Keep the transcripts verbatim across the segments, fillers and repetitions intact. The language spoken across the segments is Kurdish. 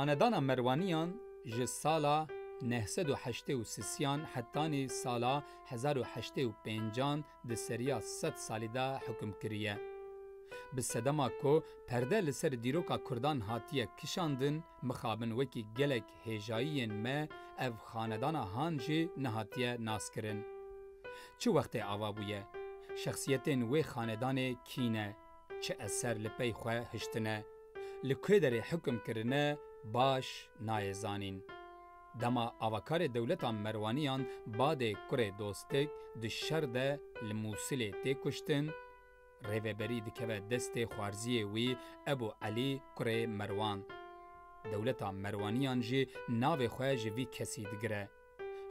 Xanedana Merwaniyan ji sala neh sed û heştê û sisiyan hetanî sala hezar û heştê û pêncan di seriya sed salî de hukm kiriye. Bi sedema ku perde li ser dîroka Kurdan hatiye kişandin, mixabin wekî gelek hêjayiyên me ev xanedana han jî nehatiye naskirin. Çi wextê ava bûye? Şexsiyetên wê xanedanê kî ne? Çi eser li pey xwe hiştine? Li kê derê hukm kirine baş nayê zanîn. Dema avakarê dewleta Merwaniyan Badê kurê Dostik di şer de li Mûsilê tê kuştin, rêveberî dikeve destê xwarziyê wî Ebû Elî kurê Merwan. Dewleta Merwaniyan jî navê xwe ji vî kesî digire.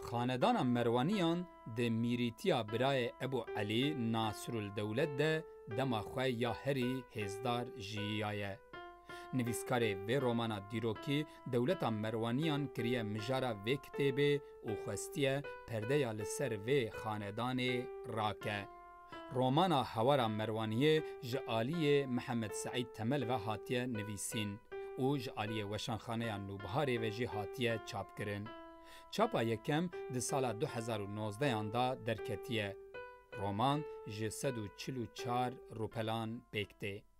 Xanedana Merwaniyan di mîrîtiya birayê Ebû Elî Nasrul Dewlet de dema xwe ya herî hêzdar jiyaye. Nivîskarê vê romana dîrokî dewleta Merwaniyan kiriye mijara vê kitêbê û xwestiye perdeya li ser vê xanedanê rake. Romana Hawara Merwaniyê ji aliyê Mihemed Seîd Temel ve hatiye nivîsîn û ji aliyê Weşanxaneya Nûbiharê ve jî hatiye çapkirin. Çapa yekem di sala du hezar û nozdehan de derketiye. Roman ji sed û çil û çar rûpelan pêk tê.